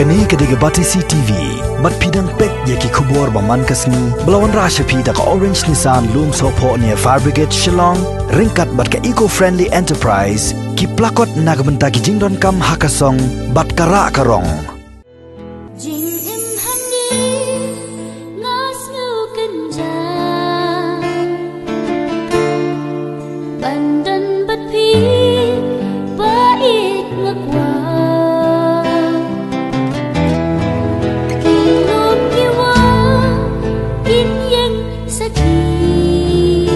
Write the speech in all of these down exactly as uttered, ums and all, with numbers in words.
Kane ka dei ka Batesi T V. Bad phi dang peit ïa ki khubor ba man ka sngi ba la wanrah sha phi da ka Orange Nissan Lumsohphoh near Fire Brigade Shillong, ryngkat bad ka Eco Friendly Enterprise, ki plakot na ka bynta ki jingdonkam ha ka song bad ka rah ka rong. Jingim hangne nga sngew kynjah ban don bad phi, ba ïeit nga kwah. Ki lum ki wah kin ïeng sakhi,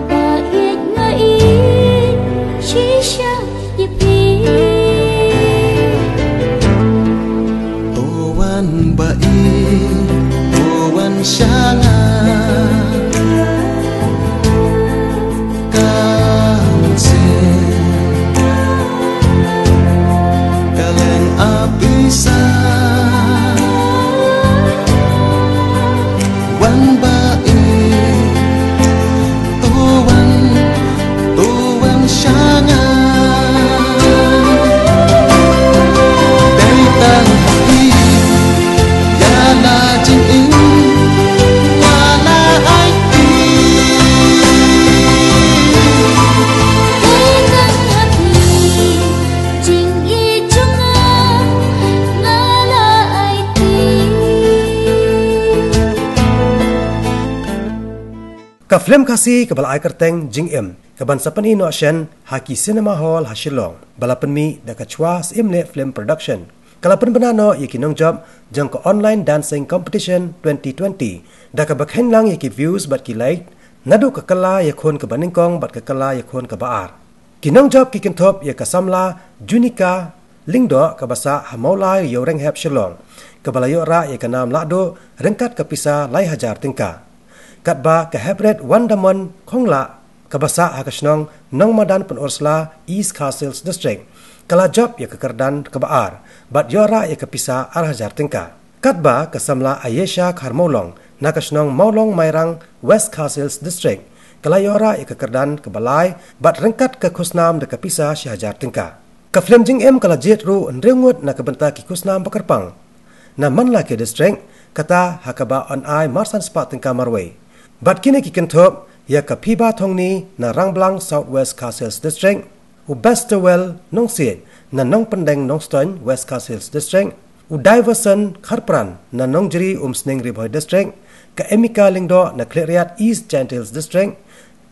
ba ïeit nga ïeit shisha ïa phi. To wan ba ïeit, to wan sha nga. Kan sien ka leng a pisa. Wan ba ïeit, to wan, to wan sha nga. Dei tang ha phi ïa la jingim, ïa la aiti. Dei tang ha phi jingïeit jong nga, nga la aiti. Ka film Khasi kaba la ai kyrteng Jingim, kaban sa pyni noh shen ha ki cinema hall ha Shillong, ba la pynmih da ka Chwa Syiemlieh Film Production, ka la pynbna noh ïa ki nongjop jong ka Online Dancing Competition twenty twenty, da kaba kheiñ lang ïa ki views bad ki like naduh ka kylla ïakhun kaba nyngkong bad ka kylla ïakhun kaba ar. Ki nongjop ki kynthup ïa ka samla Junika Lyngdoh kaba sah ha Mawlai Ïewrynghep Shillong, kaba la ïoh rah ïa ka nam lahduh ryngkat ka pisa lai hajar tyngka. Katba ka Heprit Wandamon Khonglah kaba sah ha ka shnong Nongmadan Pynursla, East Khasi Hills District, ka la jop ïa ka kyrdan kaba ar bad ïoh rah ïa ka pisa ar hajar tyngka. Katba ka samla Ayesha Kharmawlong na ka shnong Mawlong Mairang, West Khasi Hills District, ka la ïoh rah ïa ka kyrdan kaba lai bad ryngkat ka khusnam da ka pisa shi hajar tyngka. Ka film Jingim ka la jied ruh hynriew ngut na ka bynta ki khusnam ba kyrpang na man la ki district, kata ha kaba yn ai marsan spah tyngka marwei. Bad kine ki kynthup ïa ka Phiba Thongni na Rangblang, South West Khasi Hills District, u Bestowell Nongsiej na Nongpyndeng Nongstoiñ, West Khasi Hills District, u Diverson Kharpran na Nongjri Umsning, Ri Bhoi District, ka Emika Lyngdoh na Khliehriat, East Jaintia Hills District,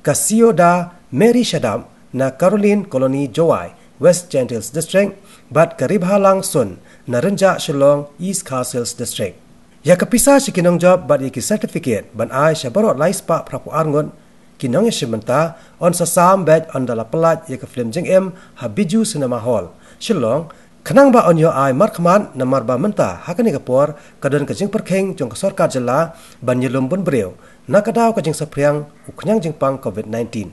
ka Sioda Mary Shadap na Caroline Colony, Jowai, West Jaintia Hills District, bad ka Ribhalang Sun na Rynjah, Shillong, East Khasi Hills District. Ïa ka pisa sha ki nongjop bad ïa ki certificate ban ai sha baroh lai spah phra phew ar ngut ki nongïashim bynta yn sa sam beit ynda la pyllait ïa ka film Jingim ha Bijou Cinema Hall, Shillong, khnang ba yn ïoh ai markhmat, namar ba mynta ha kane ka por ka don ka jingpyrkhing jong ka sorkar jylla ban ïalum bun briew na ka daw ka jingsaphriang u khñiang jingpang covid nineteen.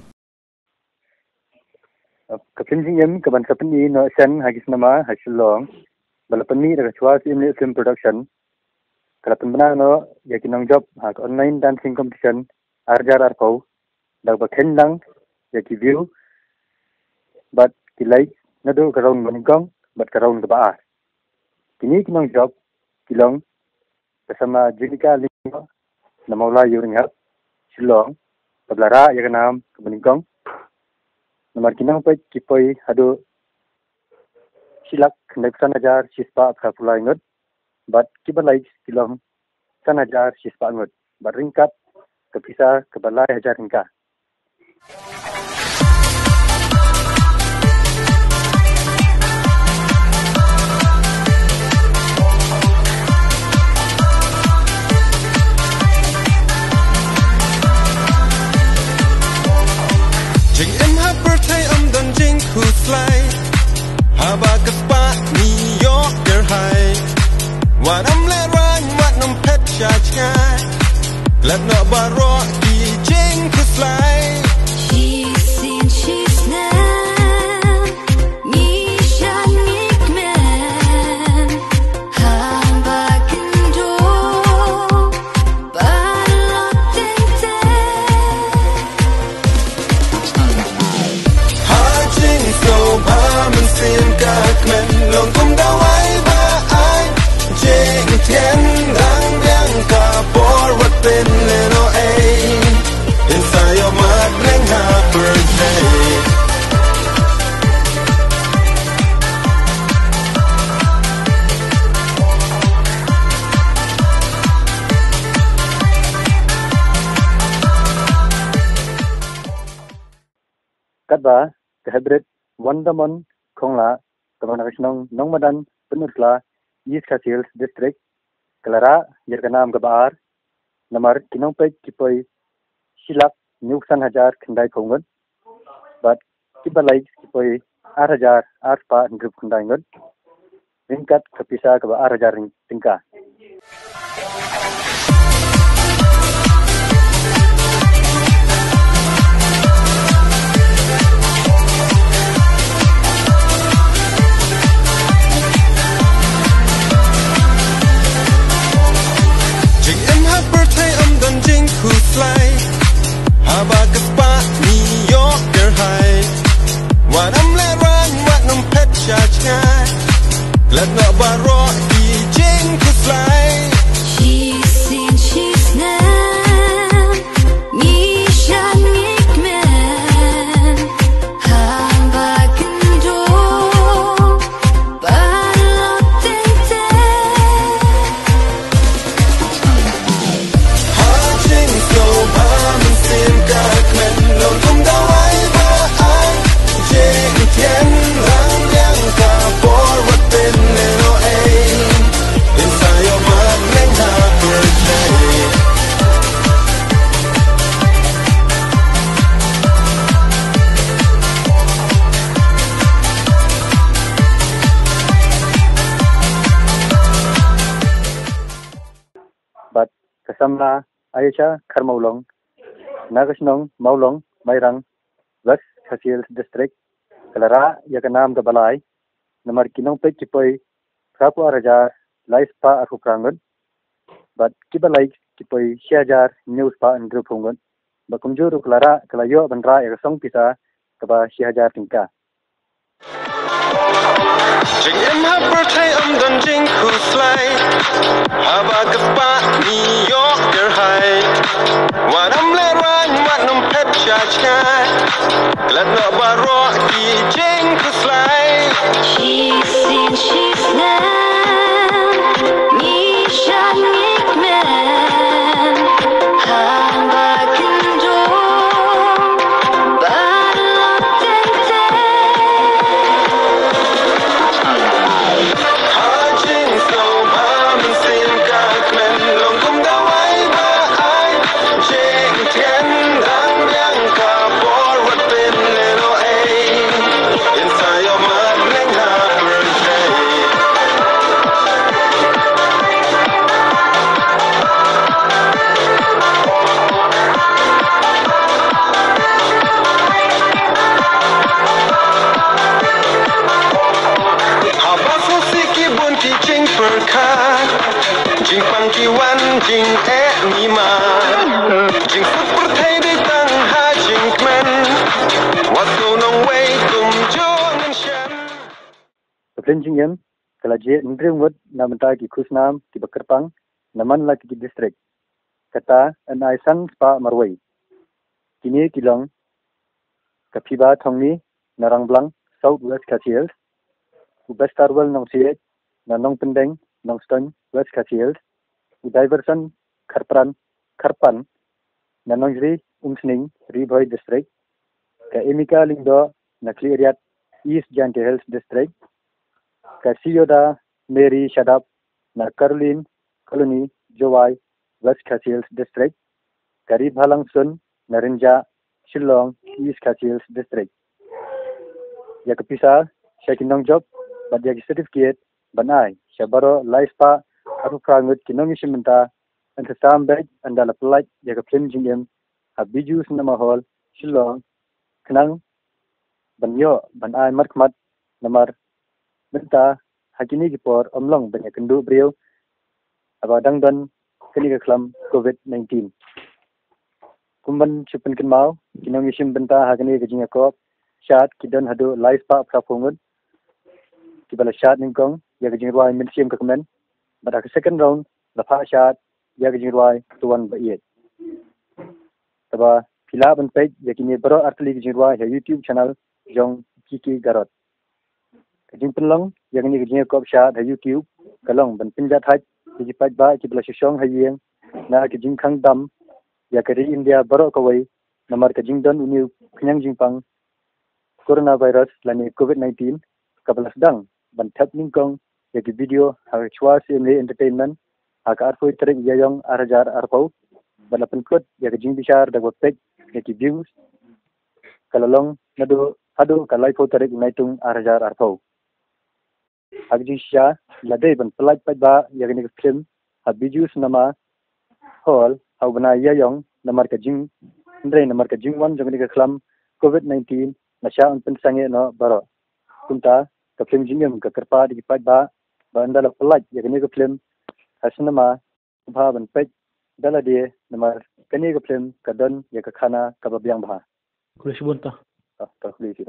Ka film Jingim kaban sa pyni noh shen ha ki cinema ha Shillong, ba la pynmih da ka Chwa Syiemlieh Film Production, ka la pynbna noh ïa ki nongjop ha ka Online Dancing Competition ar hajar arphew, da kaba kheiñ lang ïa ki view bad ki like naduh ka round ba nyngkong bad ka round kaba ar. Kine ki nongjop ki long ka samla Junika Lyngdoh na Mawlai Ïewrynghep, Shillong, kaba la rah ïa ka nam kaba nyngkong. Namar ki nongpeit ki poi haduh shi lak khyndai phew san hajar shi spah phra phew lai ngut, bad kiba like ki long san hajar shi spah ngut, bad ryngkat ka pisa kaba lai hajar tyngka. Jingim ha pyrthei ym don jingkhuslai. Haba ka spah ngi ïoh kyrhai, wat ym lehraiñ, wat ym phet sha jngai. Klet noh baroh ki jingkhuslai. Shisien shisnem ngi shad ngi kmen, haba kynduh paralok teng teng. Ha jingsngew ba mynsiem ka kmen, long kum Ba ka hybrid Wondermon Khongla kaba na ka shnong Nongmadan Pynursla, East Khasi Hills District, ka la rah ïa ka nam kaba ar namar ki nongpeit ki poi shi lak hynñiew san hajar khyndai phew ngut bad kiba like ki poi ar hajar ar spah hynriew khyndai ngut. Ryngkat ka pisa kaba ar hajar tyngka. Jingim ha pyrthei ym don jingkhuslai. Haba ka spah ngi ïoh kyrhai. Wat ym lehraiñ, wat ym phet sha jngai. Klet noh baroh ki jingkhuslai. Shisien shisnem ngi shad ngi kmen. Haba kynduh baroh teng teng. Bad ka samla Aisha Kharmawlong na ka shnong Mawlong Mairang, West Khasi Hills District, ka la rah ïa ka nam kaba lai namar ki nongpeit ki poi phra phew ar hajar lai spah arphew phra ngut bad kiba like ki poi shi hajar hynñiew spah hynriew phew ngut. Bad kumjuh ruh ka la rah, ka la ïoh ban rah ïa ka song pisa kaba shi hajar tyngka. Jingim ha pyrthei ym don jingkhuslai. Haba ka spah ngi ïoh kyrhai. Wat ym lehraiñ, wat ym phet sha jngai. Klet noh baroh ki jingkhuslai. Shisien shisnem ngi shad ngi kmen. Haba kynduh baroh teng teng. Haba sngewsih ki bun ki jingpyrkhat, jingpang ki wan, jingeh ngi mar, jingsuk pyrthei dei tang ha jingkmen. Wat sngew nongwei kumjuh ngan shem. Ka phlim jingim ka la jied hynriew ngut na bynta ki khusnam kiba kyrpang na man la ki district. Kata yn ai san spah marwei. Kine ki long ka Phiba Thongni na Rangblang, South West Khasi Hills, u Bestarwell Nongsiej na Nongpyndeng, Nongstoiñ, West Khasi Hills, u Diverson Kharpran, Kharpan na Nongjri Umsning, Ri Bhoi District, ka Emika Lyngdoh na Khliehriat, East Jaintia Hills District, ka Siyoda Mary Shadap na Caroline Colony, Jowai, West Khasi Hills District, ka Ribhalang Sun na Rynjah, Shillong, East Khasi Hills District. Ïa ka pisa sha ki nongjop bad ïa ki certificate ban ai sha baroh lai spah arphew phra ngut ki nongïashim bynta, yn sa sam beit ynda la pyllait ïa ka phlim jingim ha Bijou Cinema Hall, Shillong, khnang ban ïoh ban ai markhmat namar mynta ha kine ki por ym long ban ïakynduh briew haba dang don kane ka khlam covid nineteen. Kum ban shu pynkynmaw, ki nongïashim bynta ha kane ka jingïakop shad ki don haduh lai spah phra phew ngut kiba la shad nyngkong ïa ka jingrwai Mynsiem Ka Kmen, bad ha ka second round la phah shad ïa ka jingrwai To Wan Ba Ïeit. Te ba phi lah ban peit ïa kine baroh artylli ki jingrwai ha YouTube channel jong Kiki Garot. Ka jingpynlong ïa kane ka jingïakop shad ha YouTube ka long ban pynjah thait ïa ki paidbah kiba la shu shong ha ïing na ka jingkhang dam ïa ka ri India baroh kawei namar ka jingdon une u khñiang jingpang coronavirus lane covid nineteen kaba la sdang ban thep nyngkong ïa ki video ha ka Chwa Siemle Entertainment ha ka arphew tarik Ïaïong ar hajar arphew, bad la pynkut ïa ka jingbishar da kaba peit ïa ki views ka la long naduh haduh ka laiphew tarik Naitung ar hajar arphew. Ha ka jingshisha la dei ban pyllait paidbah ïa kane ka film ha Bijou Cinema Hall ha u bnai Ïaïong namar ka jing hynrei namar ka jingwan jong kane ka khlam covid nineteen la shah ban pynsangeh noh baroh. Kumta ka film jingim ka kyrpad ïa ki paidbah ba ynda la pyllait ïa kane ka film ha cinema, bha ban peit da lade namar kane ka film ka don ïa ka khana kaba biang bha. Khublei shibun ta. Ah, ka khublei shi.